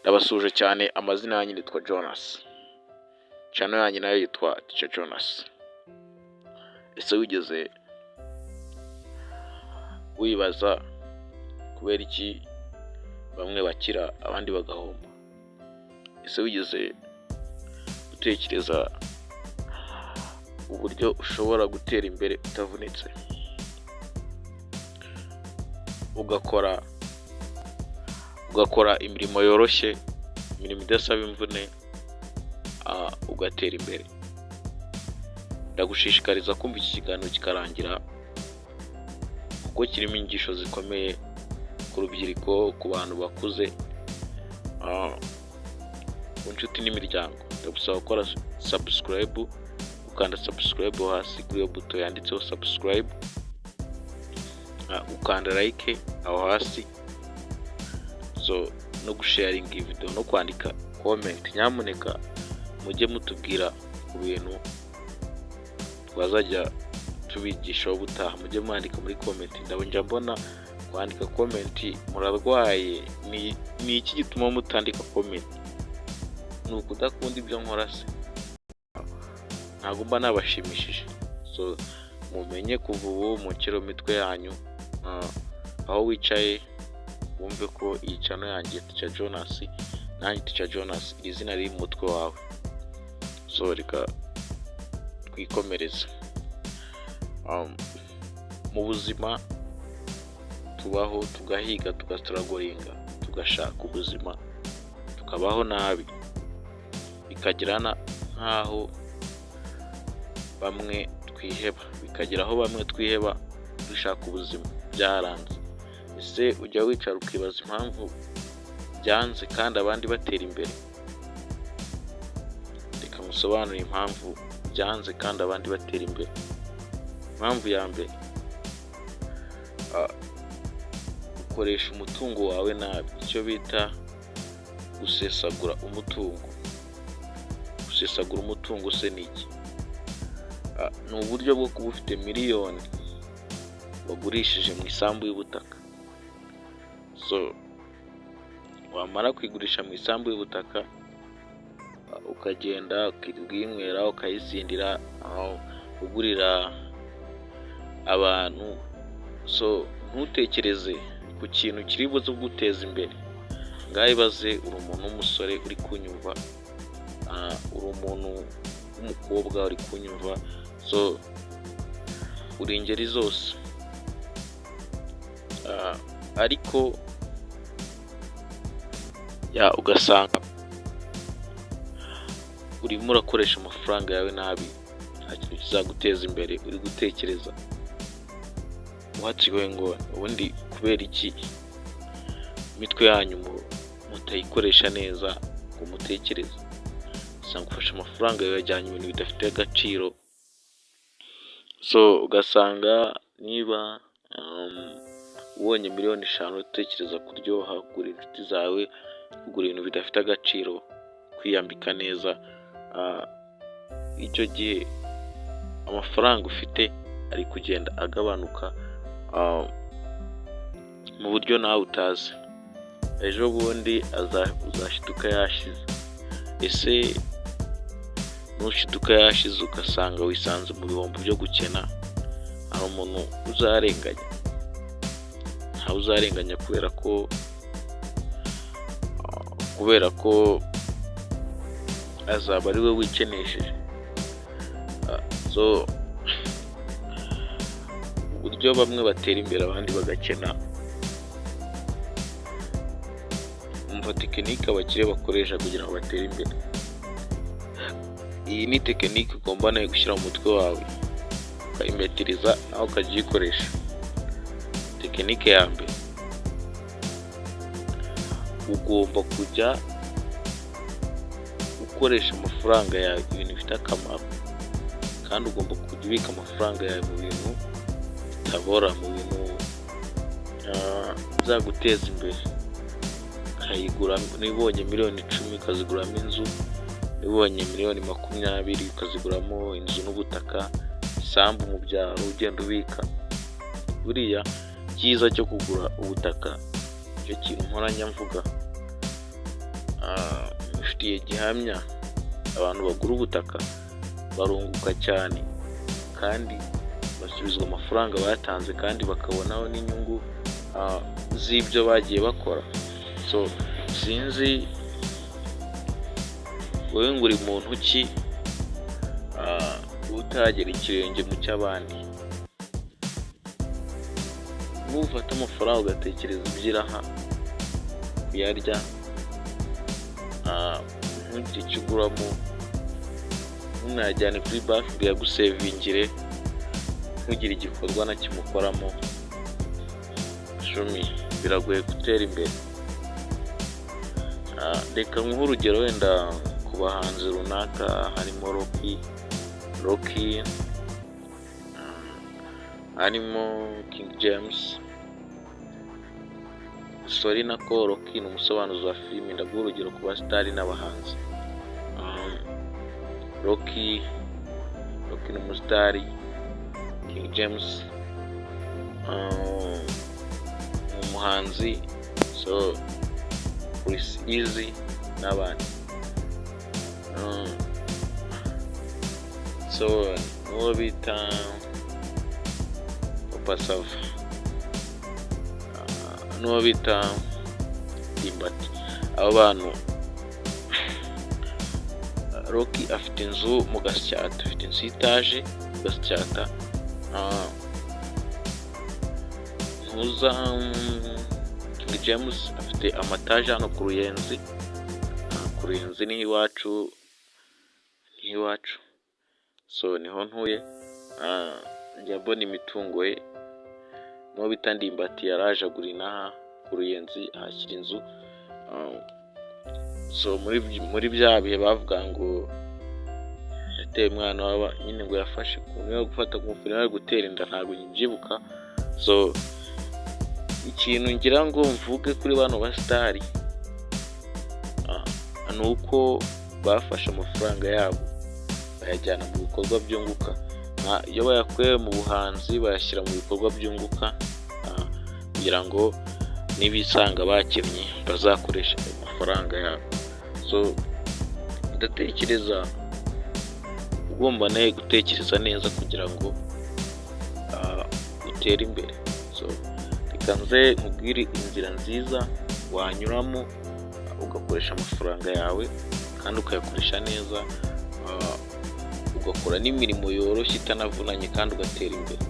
Ndabasuhuje cyane, amazina yanyu nitwa Jonas, channel yanjye nayo yitwa Teacher Jonas. Ese wigeze wibaza kubera iki bamwe bakira abandi bagahomba? Ese wigeze utekereza uburyo ushobora gutera imbere utavunitse? Ugakora imirimo yoroshye, imirimo idasaba imvune, ugatera imbere. Ndagushishikariza kumva iki kiganiro kikarangira kuko kirimo inyigisho zikomeye ku rubyiruko, ku bantu bakuze, ku nshuti n'imiryango. Ndagusaba gukora subscribe, ukanda subscribe hasi kuri iyo buto yanditseho subscribe, ukanda like aho hasi, so no gusharinga iyi video no kwandika comment. Nyamuneka mujye mutubwira ku bintu twazajya tubigishaho ubutaha, mujye mwandika muri comment. Njya mbona kwandika comment murarwaye, ni iki gituma mutandika comment? Ni ukudakunda ibyo nkora se? Ntabwo mba nabashimishije? So mumenye kuva ubu mushyire mu mitwe yanyu, aho wicaye wumve ko iyi channel yanjye Teacher Jonas, nanjye Teacher Jonas, iri zina riri mu mutwe wawe. So reka twikomereze. Mu buzima tubaho tugahiga, tugastrugglinga, tugashaka ubuzima, tukabaho nabi, bikagera nk'aho bamwe twiheba, bikagera aho bamwe twiheba dushaka ubuzima byaranze. Ese ujya wicara ukibaza impamvu byanze kandi abandi batera imbere? Reka ngusobanurire impamvu byanze kandi abandi batera imbere. Impamvu ya mbere, ukoresha umutungo wawe nabi, icyo bita gusesagura umutungo. Gusesagura umutungo se ni iki? Ni uburyo bwo kuba ufite miliyoni wagurishije mu isambu y'ubutaka, so wamara kuyigurisha mu isambu y'ubutaka, ukagenda ukirirwa uyinywera, ukayisindira, ugurira abantu, so ntutekereze ku kintu kiri buze kuguteza imbere. Ngaho ibaze uri umuntu w'umusore uri kunyumva, uri umuntu w'umukobwa uri kunyumva, so uri ingeri zose, ariko ugasanga urimo urakoresha amafaranga yawe nabi, nta kintu kizaguteza imbere uri gutekereza. What's going on? Ubundi kubera iki imitwe yanyu mutayikoresha neza ngo mutekereze? Usanga ufashe amafaranga yawe uyajyanye ibintu bidafite agaciro, so ugasanga niba ubonye miliyoni 5 utekereza kuryoha, kugura inshuti zawe, kugura ibintu bidafite agaciro, kwiyambika neza, icyo gihe amafaranga ufite ari kugenda agabanuka mu buryo nawe utazi. Ejo bundi uzashiduka yashize. Ese nushiduka yashize ugasanga wisanze mu bihombo byo gukena, hari umuntu uzarenganya? Ntawe uzarenganya kubera ko azaba ari we wikenesheje. So uburyo bamwe batera imbere abandi bagakena, umva tekinike abakire bakoresha kugira ngo batere imbere. Iyi ni tekinike ugomba nawe gushyira mu mutwe wawe ukayimetiriza, nawe ukajya uyikoresha. Tekinike ya mbere, ugomba kujya ukoresha amafaranga yawe ibintu bifite akamaro, kandi ugomba kujya ubika amafaranga yawe mu bintu bitabora, mu bintu bizaguteza imbere. Ukayigura, niba ubonye miliyoni 10 ukaziguramo inzu, niba ubonye miliyoni 20 ukaziguramo inzu n'ubutaka, isambu mu byaro, ugenda ubika. Buriya icyiza cyo kugura ubutaka, nicyo kintu mpora mvuga. Mbifitiye gihamya, abantu bagura ubutaka barunguka cyane kandi basubizwa amafaranga batanze, kandi bakabonaho n'inyungu z'ibyo bagiye bakora. So sinzi wowe ngo uri muntu ki utaragera ikirenge mu cy'abandi? Nufata amafaranga ugatekereza iby'iraha, kuyarya, ntugire icyo uguramo, ntunayajyane kuri banki ngo iyagusevingire, ntugire igikorwa na kimwe ukoramo, shumi, biragoye gutera imbere. Reka nkuhe urugero wenda ku bahanzi runaka, harimo Rocky, Rocky, harimo King James, sorry, nako Rocky ni umusobanuzi wa filimi, ndaguha urugero ku basitari n'abahanzi. Rocky, Rocky ni umusitari, King James ni umuhanzi, so Chriss Eazy n'abandi. So n'uwo bita Papa Sava, n'uwo bita Ndimbati. Abo bantu, Rocky afite inzu mu Gasyata, afite inzu y'itaje mu Gasyata, ntuza King James afite amataje hano ku Ruyenzi, ku Ruyenzi niho iwacu, niho iwacu, so niho ntuye, njya mbona imitungo ye. N'uwo bita Ndimbati yaraje agura inaha ku Ruyenzi, ahashyira inzu. So muri bya bihe bavuga ngo yateye umwana w'aba nyine, ngo yafashe ku niba gufata ku ngufu, niba gutera inda, ntabwo nkibyibuka. So ikintu ngira ngo mvuge kuri bano basitari ni uko bafashe amafaranga yabo bayajyana mu bikorwa byunguka. Iyo bayakuye mu buhanzi bayashyira mu bikorwa byunguka, kugira ngo nibisanga bakennye bazakoreshe ayo mafaranga yabo. So ndatekereza ugomba nawe gutekereza neza kugira ngo utere imbere. So reka nze nkubwire inzira nziza wanyuramo ugakoresha amafaranga yawe kandi ukayakoresha neza, ugakora n'imirimo yoroshye itanavunanye kandi ugatera imbere.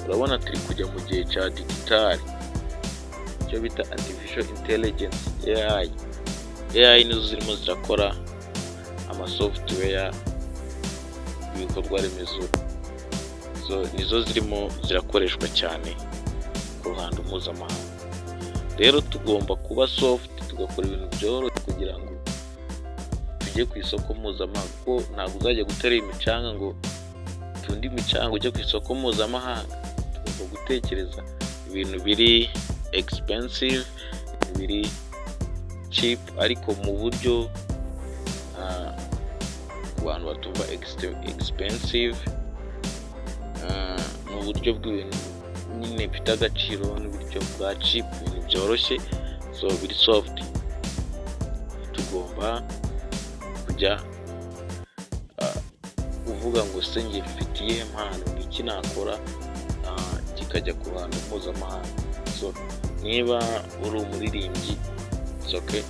Urabona turi kujya mu gihe cya digital, icyo bita artificial intelligence, AI. AI nizo zirimo zirakora ama software, ibikorwa remezo, so nizo zirimo zirakoreshwa cyane ku ruhando mpuzamahanga. Rero tugomba kuba soft, tugakora ibintu byoroshye kugira ngo tujye ku isoko mpuzamahanga, kuko ntabwo uzajya guterura imicanga ngo utunde imicanga ujye ku isoko mpuzamahanga. Tugomba gutekereza ibintu biri expensive, biri cheap, ariko mu buryo ku bantu batumva expensive, ni uburyo bw'ibintu nyine bifite agaciro n'uburyo bwa cheap, ibintu byoroshye, so biri soft. Tugomba kujya uvuga ngo: "Se njye mfite iyihe mpano? Ni iki nakora kikajya ku ruhando mpuzamahanga?" So niba uri umuririmbyi, it's okay,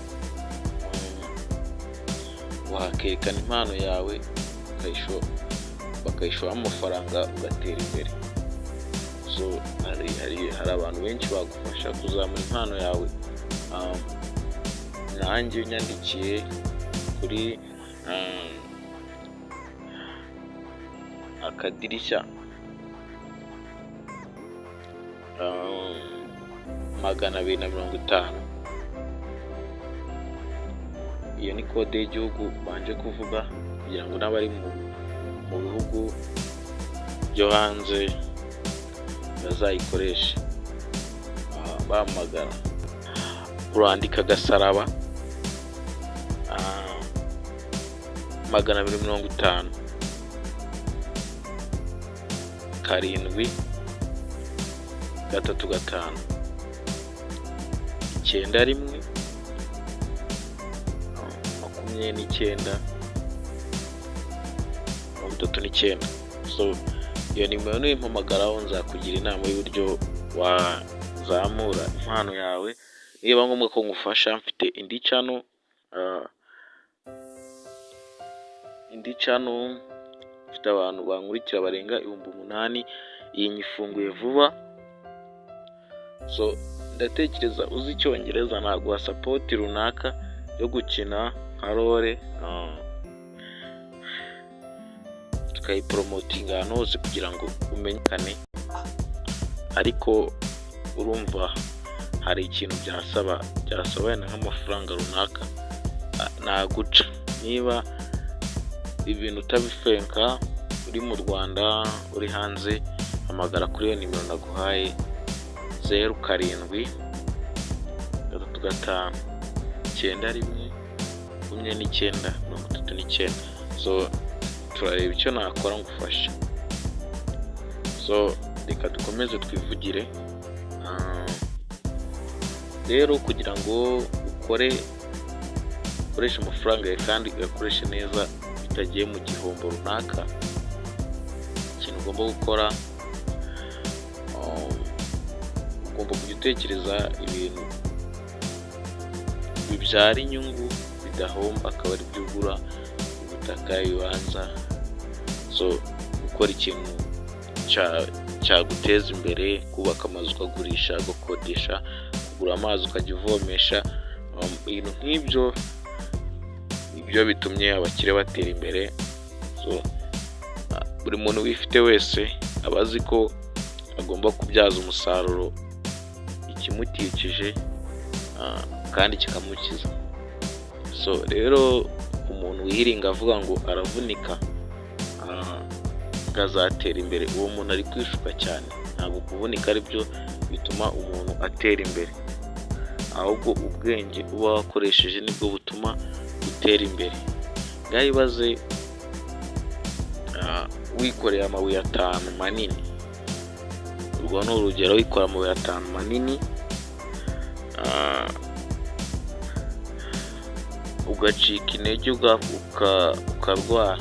wakerekana impano yawe bakayishoramo amafaranga ugatera imbere. So hari abantu benshi bagufasha kuzamura impano yawe. Nanjye unyandikiye kuri akadirishya 250, iyo ni kode y'igihugu mbanje kuvuga kugira ngo n'abari mu bihugu byo hanze bazayikoreshe bahamagara. Urandika agasaraba 250 7 3 5 9 1. 29 39. So iyo nimero nuyimpamagaraho nzakugira inama y'uburyo wazamura impano yawe. Niba ngombwa ko ngufasha, mfite indi channel, indi channel mfite abantu bankurikira barenga 8000. Iyi nyifunguye vuba. So ndatekereza uzi Icyongereza, naguha support runaka yo gukina nka role, tukayipromotinga ahantu hose kugira ngo umenyekane. Ariko urumva hari ikintu byasaba wenda nk'amafaranga runaka naguca. Niba ibintu utabifenka, uri mu Rwanda, uri hanze, hamagara kuri iyo nimero naguhaye, 0735 91 29 39. So turareba icyo nakora ngufashe. So reka dukomeze twivugire. Rero kugira ngo ukore, ukoreshe amafaranga yawe kandi uyakoreshe neza bitagiye mu gihombo runaka, ikintu ugomba gukora, ugomba kujya utekereza ibintu bibyara inyungu bidahomba, akaba ari byo ugura: ubutaka, ibibanza. So gukora ikintu cyaguteza imbere, kubaka amazu ukagurisha, ugakodesha, kugura amazi ukajya uvomesha, ibintu nk'ibyo nibyo bitumye abakire batera imbere. So buri muntu wifite wese aba azi ko agomba kubyaza umusaruro ikimukikije kandi kikamukiza. So rero umuntu wihiringa avuga ngo aravunika ngo azatera imbere, uwo muntu ari kwishuka cyane. Ntabwo kuvunika ari byo bituma umuntu atera imbere, ahubwo ubwenge uba wakoresheje nibwo butuma utera imbere. Ngaho ibaze wikoreye amabuye atanu manini, urwo ni urugero, wikoreye amabuye atanu manini, ugacika intege, ukarwara,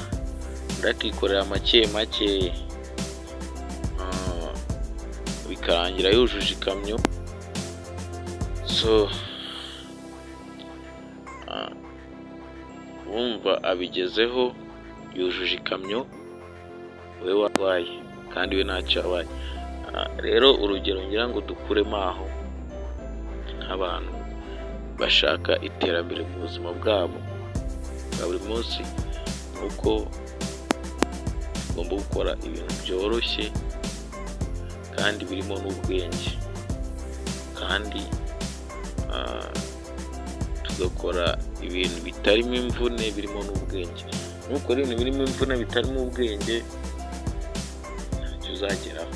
undi akikorera make make bikarangira yujuje ikamyo. So wumva abigezeho, yujuje ikamyo, wowe warwaye kandi we ntacyo yabaye. Rero urugero ngira ngo dukuremo aho, nk'abantu bashaka iterambere mu buzima bwabo bwa buri munsi, ni uko tugomba gukora ibintu byoroshye kandi birimo n'ubwenge, kandi tugakora ibintu bitarimo imvune, birimo n'ubwenge. Nukora ibintu birimo imvune bitarimo ubwenge, ntacyo uzageraho,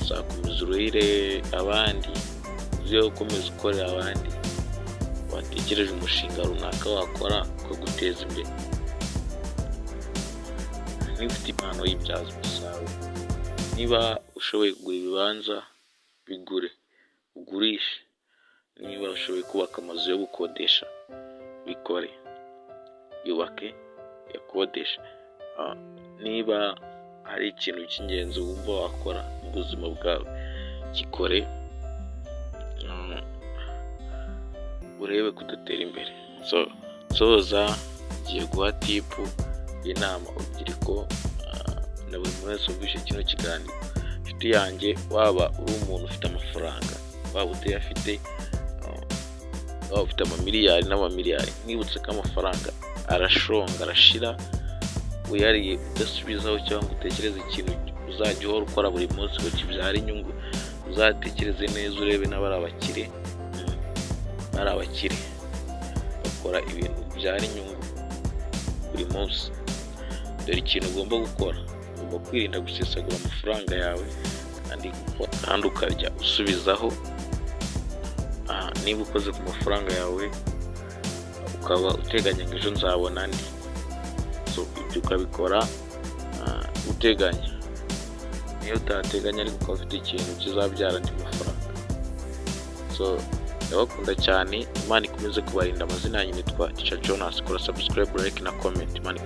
uzakomeza uruhire abandi, uze ukomeza ukorera abandi. Watekereje umushinga runaka wakora ukaguteza imbere. Niba ufite impano, yibyaza umusaruro. Niba ushoboye kugura ibibanza, bigure ugurishe. Niba ushoboye kubaka amazu yo gukodesha, bikore, yubake uyakodeshe. Niba hari ikintu cy'ingenzi wumva wakora mu buzima bwawe, gikore urebe ko udatera imbere. Nsoza, ngiye guha tip, inama urubyiruko na buri muntu wese wumvise kino kiganiro. Inshuti yanjye, waba uri umuntu ufite amafaranga, waba utayafite, waba ufite amamiliyari n'amamiliyari, nkwibutse ko amafaranga arashonga, arashira, uyariye udasubizaho cyangwa ngo utekereze ikintu uzajya uhora ukora buri munsi ngo kibyare inyungu. Uzatekereze neza urebe n'abari abakire, bari abakire bakora ibintu bibyara inyungu buri munsi. Dore ikintu ugomba gukora: ugomba kwirinda gusesagura amafaranga yawe kandi ukarya usubizaho. Niba ukoze ku mafaranga yawe, ukaba uteganya ngo ejo nzabona andi, ibyo ukabikora uteganya. Niyo utateganya ariko ukaba ufite ikintu kizabyara andi mafaranga. So ndabakunda cyane, Imana ikomeze. ikomeze kubarinda. Amazina yanyu nitwa Teacher Jonas. Kora subscribe, like na comment. Imana